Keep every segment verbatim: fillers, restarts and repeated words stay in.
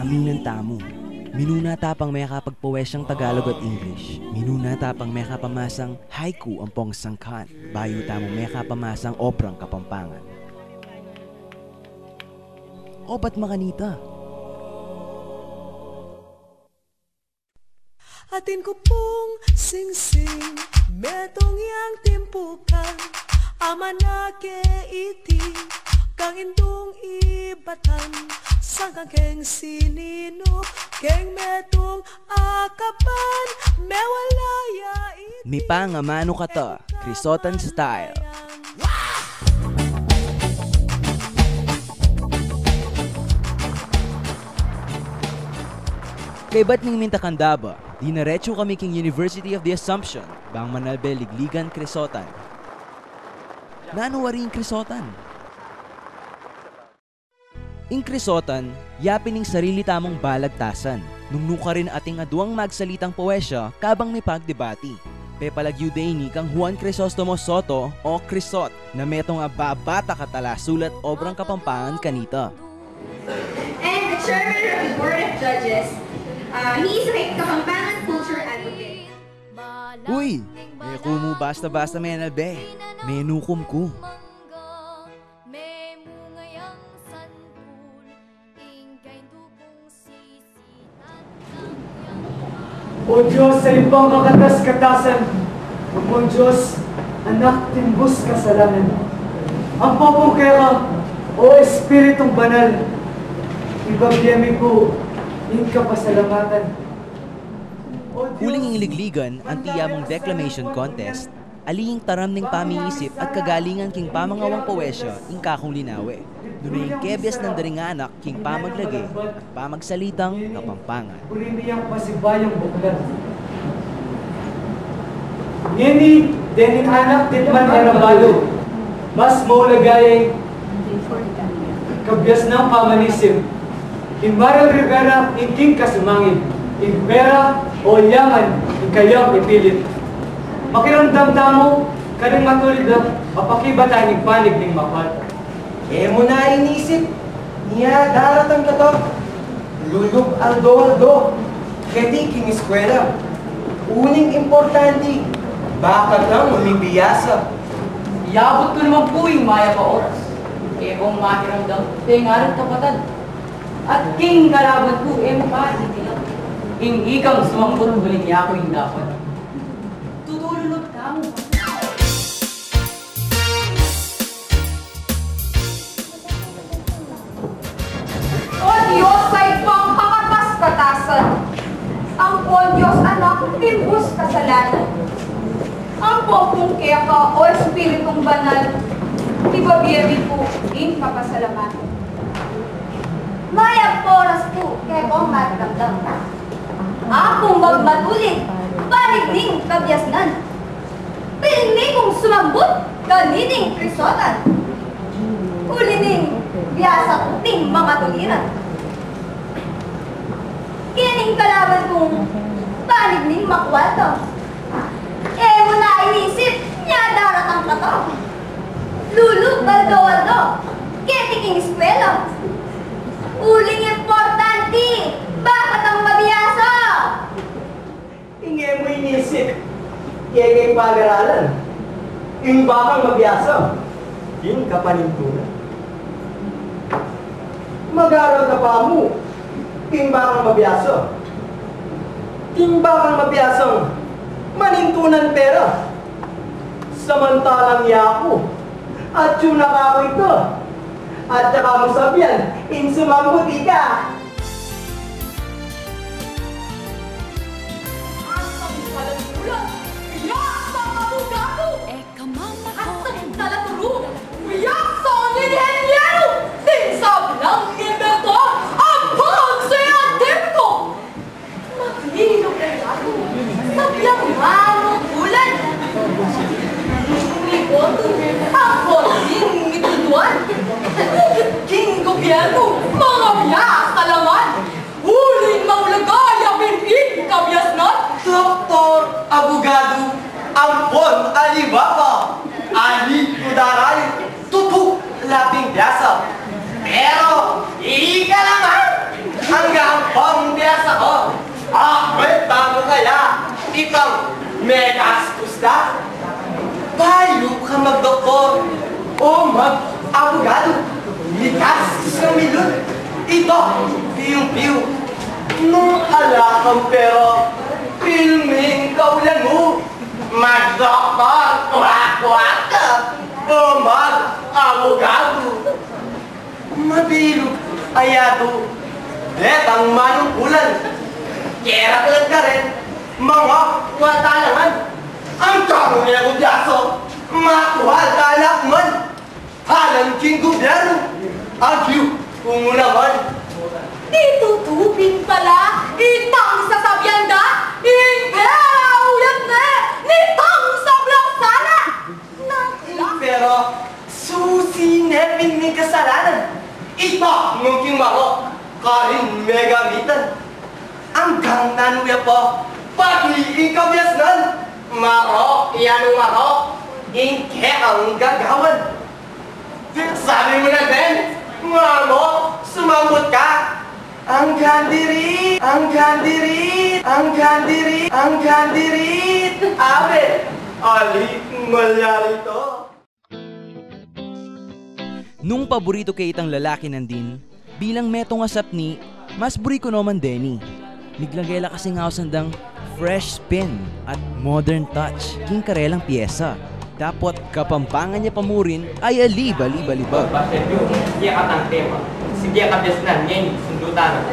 Nunan tamu. Minuna ta pang mekapagpawesyang Tagalog at English. Minuna ta pang mekapamasang haiku ampong sangkan. Bayu tamu mekapamasang obrang Kapampangan. Obat makanita. Atin ku pung singsing, metung yang timpukan, amanake iti, kang indung ibatan, sangkan keng sininu, keng metung akaban, mewala ya iti. Mipang amanu kata, Crisotan style. Kaybat ning minta Candaba, dinaretsu kami king University of the Assumption, bang manalbe ligligan Crisotan. Nanu wari ing Crisotan? Ing Crisotan, yapin ing sarili tamung balagtasan. Nung nukarin atin aduang magsalitang poesya, kabang mipagdebati. Pepalagyu de ini kang Juan Crisostomo Soto o Crisot, na metung a babatak a talasulat obrang Kapampangan kanita. And the chairman of the Board of Judges, uh, he is a Kapampangan culture advocate. Uy! E ku mu basta-basta menalbe. Menukum ku. O Dios, Ibpang kakatas-katasan, Ibpang Dios, Anak timbus kasalanan, ampong keka, o Espiritung Banal, ibabie mi pu ing kapasalamatan. O Dios, uling ing ligligan, anti ya mung declamation contest, ali ing taram ning pamiisip at kagalingan king pamangawang poesya ing kakung linawe. Nune ing kebiasnan da ring anak king pamaglage at pamagsalitang Kapampangan. Uli mi yang pasibayung buklat. Ngeni, dening anak ditman e ra balu, mas maulaga ya ing kabiasnang pamanisip. King Mariel Rivera, ing king kasumangid, ing pera o yaman, ing kayang ipilit. Makiramdam tamu karing matulid a pakibatan ing panig ning makualta. E mu na inisip ing daratang kata, lulub aldo-aldo keti king eskwela. Uling importante, bakatang mibiyasa. Iabut ku naman pu ing mayap a oras. E kung makiramdam, pengaran kapatad. At king kalaban ku, e mu pa itilang. Ing ikang sumambut uling yaku ing dapat. Tutulunod tamu. O Dios, Ibpang kakatas-katasan, ampon Dios Anak timbus kasalanan, ampong keka, o Espiritung Banal, ibabie mi pu ing kapasalamatan. Mayap a oras pu kekong makiramdam. Aku magmatulid, panig ning kabiasnan. Pinili kung sumambut kaniting Crisotan. Uli ning biyasa ku king mangatuliran. Kening kalaban kung panig ning makualta. E mu na inisip ing daratang kata. Lulub aldo-aldo keti king eskwela. Uling importante, bakatang mabiyasa. Ing e mu inisip, kekeng pag-aralan, ing bakang mabiyasa, ing kapanintunan. Mag-aral ka pa mu, ing bakang mabiyasa. Ing bakang mabiyasang manintunan pera. Samantalang yaku, atyu na kaku ita. At saka mu sabian, ing sumambut ika. Asang talaturu, biyasang abugadu. Asang talaturu, biyasang inhenyero. Ding sablang inventor, ampong siyentipiko. Maglilog na yatu sa biang manutulan. Ing boto, ampon ing mitutuan. Bukit king gobyernu, mangabiyas a laman. Uling maulaga ya pin ing kabiasnan. Doktor, abugadu, ampon alibaba. Ani ku darai, tutu la pin biyasa. Pero ika naman, anggang Bayu ka magdoktor o mag-abogadu, migastus ka milyon. Ita, piyu-piyu. Nung ala kang pera, pilming kaulan mu. Magdoktor, kwak-kwak ka, o mag-abogadu. Mabilug a yatu, detang manungkulan. Kera ka lang karin, manga watalangan. Anggang negosyo, makual ka lang man. Alang king gubyernu, agyu, kung unaman. Ditu tupin pala itang sasabian da, ing pera uyat ne nitang sablang sala. Pero susi ne pin ning kasalanan. Ita nung king marok, karin megamitan. Anggang nanu ya pa pati ing kabiasnan. Marok ya nung marok, ing kekang gagawan. Sabi mu na din, nga mo, sumambut ka. Anggang diri, anggang diri, anggang diri, anggang diri. Abe, ali, malyari to. Nung paburitu ke itang lalaki nandin, bilang metung a sapni, mas buri ku no man deni. Miglage la kasing ausan dang fresh spin at modern touch king karelang pyesa. Dapot Kapampangan ya pa murin ay ali bali-bali ba. Pasyente, sige ka tang tema. Sige ka biasnan, ngeni, sundutan na.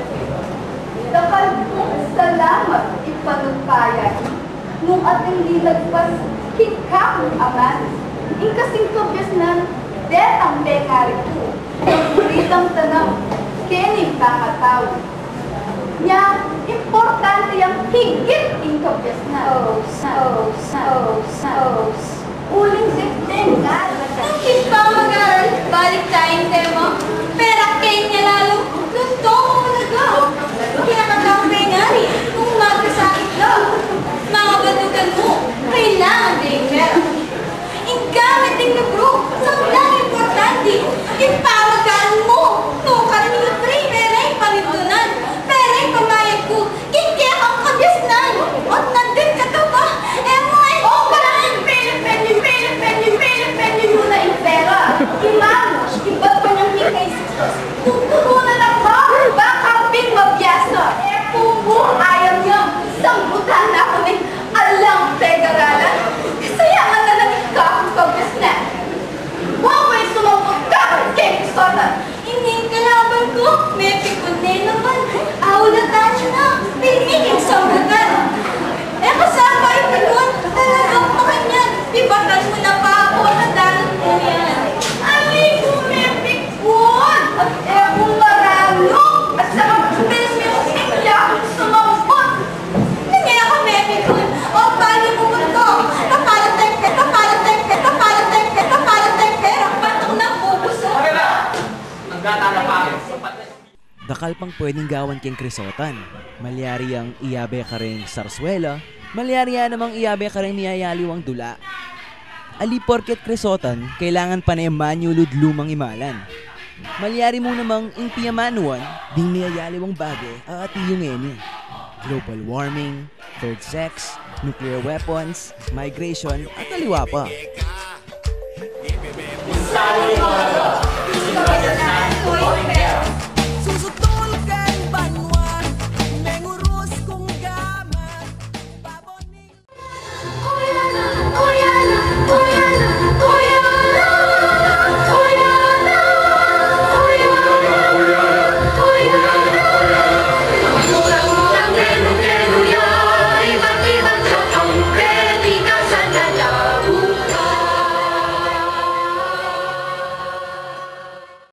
Dakal pung salamat, ipanupaya nung ating linagpas king kakung aman. Ing kasing kabiasnan, detang mengari ku, nagburitang tanam kening kakatau. Nya, importante yang higit ing kabiasnan. Uling depende. Nung king pamag-aral, balik taya king tema. Pera keng lalu, nung tomo na ga. Kinakatang mengari, nung magkasakit la. Mga batukan mu, kailangan da ing pera. Ing gamit ing libru, sablang importante. Ing pamag-aral mu, nung karin ing libre, pera ing panindunan, pera ing pamayad ku, king kekang kabiasnan, ot nandin ka pa, e mu, e. O, karin, pili, pili, pili, pili, pili, pili, yu na ing pera. Imamu, ibat pa niyang mikaisip. Tuturunan na ka, baka pin mabiasa. E pu mu, ayam yang, sanggutan na ku ning alang pegaralan. Kasayangan na lang ika, kabiasnan. Wa ku ing sumambut ka keng Crisotan. Ining kalaban ku, mepikun ne naman. Aulatan na, piniling sambutan. E ka sa pepikun, talagang makanyan. Pibatan mu na pa ku, nadanat mu yan. Ali ku mepikun, e ku maranu, at saka piniling ya sumambut. Nung e ka mepikun, o pali ku munto, kapalateng pe, kapalateng pe, kapalateng pe, kapalateng pera, batung na pupuso. Dakal pang pwedeng gawan keng Crisotan. Malyari yang iyabe kareng sarsuela, malyari ya namang iyabe kareng miyayaliwang dula. Ali porket Crisotan, kailangan pa ne manyulud lumang imalan. Malyari mu namang ing piyamanuan ding miyayaliwang bage a atiu ngeni. Global warming, third sex, nuclear weapons, migration, at aliwa pa.